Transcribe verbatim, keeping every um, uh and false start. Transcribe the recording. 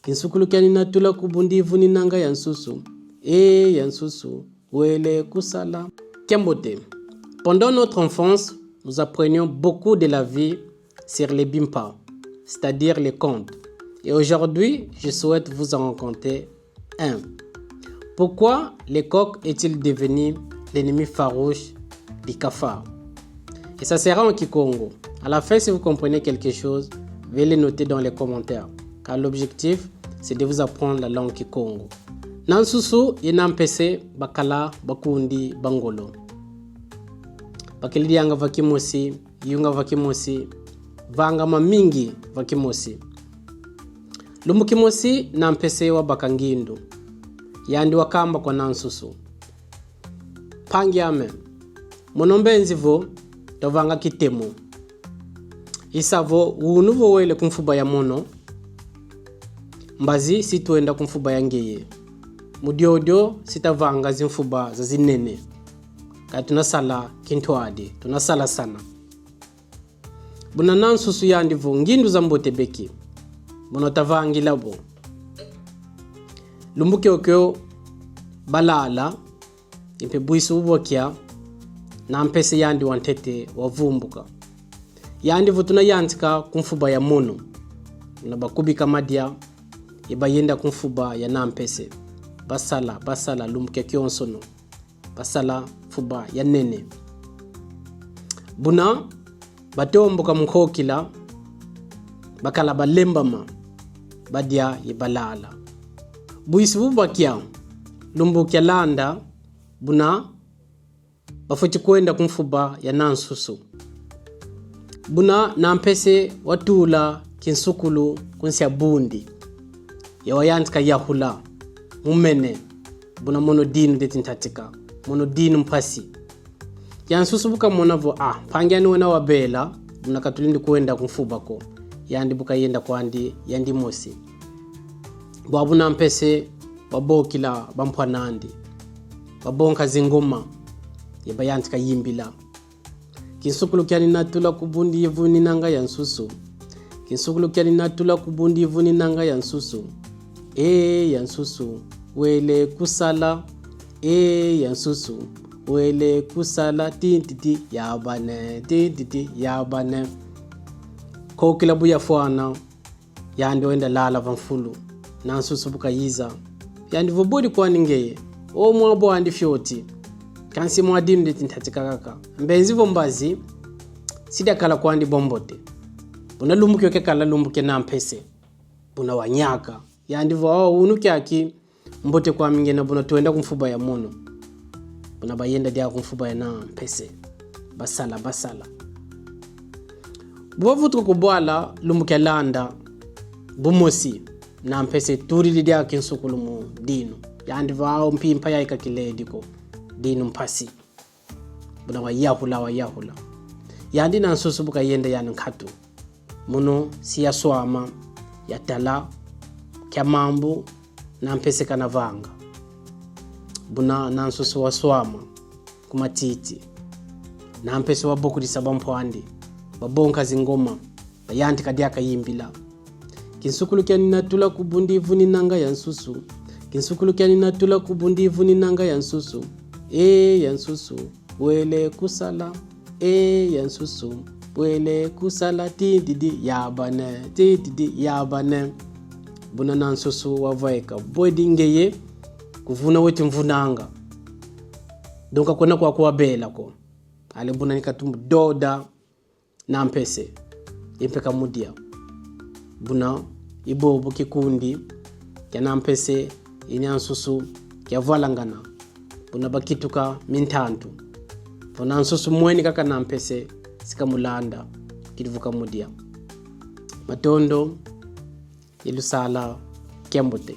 Kinsukulu kiani natula ku bundivu ni nanga ya nsusu. E ya nsusu, wele kusala. Kiambote. Pendant notre enfance, nous apprenions beaucoup de la vie sur les bimpa, c'est-à-dire les contes. Et aujourd'hui, je souhaite vous en raconter un. Pourquoi le coq est-il devenu l'ennemi farouche du cafard? Et ça sera en kikongo. À la fin, si vous comprenez quelque chose, veuillez le noter dans les commentaires, car l'objectif, c'est de vous apprendre la langue kikongo. Na nsusu ye na mpese bakala bakundi ba ngolo. Bakele dianga va kimosi, yunga va kimosi, vanga mamingi va kimosi. Lumbu kimosi na mpese wabaka ngindu. Yandi wakamba kwa na nsusu: Mpangi ame, mono mbenzi vo twavanga kitemo. I sa vo unu vo wele ku mfuba ya mono, mbazi si twenda ku mfuba ya ngeye. Mu diodio si twavanga zimfuba za zinene. Ka tuna sala kintwadi, tuna sala sana. Buna na nsusu yandi vo: Ngindu za mbote beki, buna twavangila bo. Lumbu kiokio balala, mpe bwisi bu bwakia, na mpese yandi wa ntete wavumbuka. Yandi vo: Tuna yantika ku mfuba ya mono. Na bakubika madia, ye bayenda ku mfuba ya na mpese. Basala, basala lumbu kia kionsono. Basala mfuba ya nene. Buna batomboka mu nkokila, bakala balembama, badia ye balala. Bwisi bu bwakia, lumbu kialanda, buna bafweti kwenda ku mfuba ya na nsusu. Buna na mpese watula kinsukulu ku nsi a bundi. Ye wayantika yahula mu mene: Buna mono dinu dieti ntatika, mono dinu mpasi. Ya nsusu bu kamona vo: Ah, mpangi ani wena wabela, buna ka tulendi kwenda ku mfuba ko. Yandi bu kayenda kwandi, yandi mosi. Bwabu na mpese babokila bampwan'andi, babonka zingoma, ye bayantika yimbila: Kinsukulu kiani natula ku bundivu ni nanga ya nsusu. Kinsukulu kiani natula ku bundivu ni nanga ya nsusu. E ya nsusu, wele kusala. E ya nsusu, wele kusala. Tintiti yabane, tintiti yabane. Nkokila bu yafwana, yandi wenda lala va mfulu. Na nsusu bu kayiza, yandi vo: Bwedi kwani ngeye? O mwa bwandi fioti. Kansi mwa dinu dieti ntatika kaka. Mbenzi vo mbazi si diakala kwandi bwa mbote. Buna lumbu kio kiakala lumbu kia na mpese. Buna wanyaka. Yandi vo: Oh, unu kiaki mbote kwami ngeye, buna twenda ku mfuba ya mono. Buna bayenda diaka ku mfuba ya na mpese. Basala, basala. Bu bavutuka ku bwala lumbu kialanda, bu mosi, na mpese tudidi diaka kinsukulu mu dinu. Yandi vo: Oh, mpimpa yayi ka kiledi ko. Dinu mpasi. Buna wayahula, wayahula. Yandi na nsusu bu kayenda yandi nkatu. Mono si yaswama, yatala kia mambu na mpese kana vanga. Buna na nsusu waswama ku matiti. Na mpese wabokudisa bampwandi, babonka zingoma, bayantika diaka yimbila: Kinsukulu kiani natula ku bundivu ni nanga ya nsusu. Kinsukulu kiani natula ku bundivu ni nanga ya nsusu. E ya nsusu, wele kusala. E ya nsusu, wele kusala. Tintiti yabane, tintiti yabane. Buna na nsusu wavaika: Bwedi ngeye, kuvuna weti mvunanga. Donc kwena kwaku wabela ko. Allez, buna ni katumbu doda na mpese, ye mpe kamudia. Buna i bobo kikundi kia na mpese ye na nsusu kiavwalangana. Buna bakituka mintantu. Vo na nsusu mweni kaka na mpese, si kamulanda, kidi vo kamudia. Matondo, ye lusala kiambote.